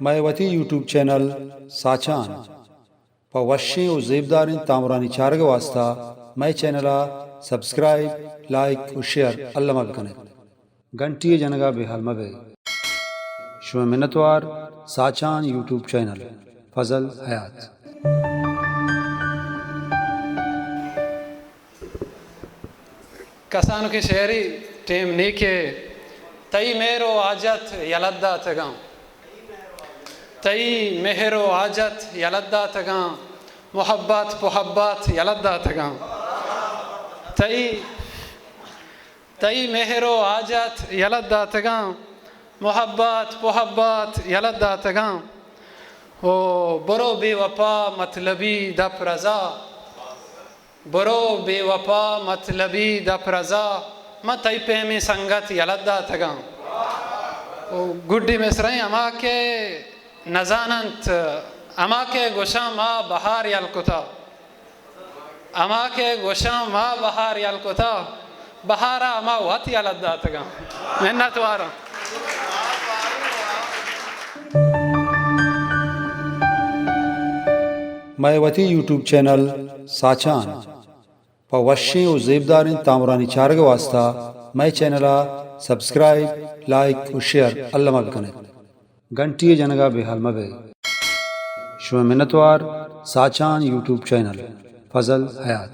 مئے وتی YouTube channel ساچان پہ وشیں و زیبداریں تامرانی چارگ ء واستہ مئے چینل ء سبسکرائب، لائک و شیئر الما بکن ات۔ گھنٹی ء جنگ ء بے حال مہ بئے۔ شمئے منتوار، ساچان یوٹیوب چینل، فضل حیات۔ کسانکیں شعرے، ٹیم نیکے۔ تئی مہر و حاجت یلہ داتگاں، تئی مہر و حاجت یلہ داتگاں، محبت پحبت یلہ داتگاں۔ تئی، تئی مہر و حاجت یلہ داتگاں، محبت پحبت یلہ داتگاں۔ او برو بے وفا مطلبی دپ رزا، برو بے وفا مطلبی دپ رزا، من تئی پیمیں سنگت یلہ داتگاں۔ او گڈی مصرعیں، ہما کہ نزاننت، ہما کہ گوشاں ما بہار یل کتا، ہما کہ گوشاں ما بہار یل کتا، بہارا ہما وت یلہ داتگاں۔ منت واراں۔ مئے وتی یوٹیوب چینل ساچان پہ وشیں و زیبداریں تامرانی چارگ ء واستہ مئے چینل ء سبسکرائب، لائک و شیئر الما بکن ات۔ گھنٹی ء جنگ ء بے حال مہ بئے۔ شمئے منتوار، ساچان یوٹیوب چینل، فضل حیات۔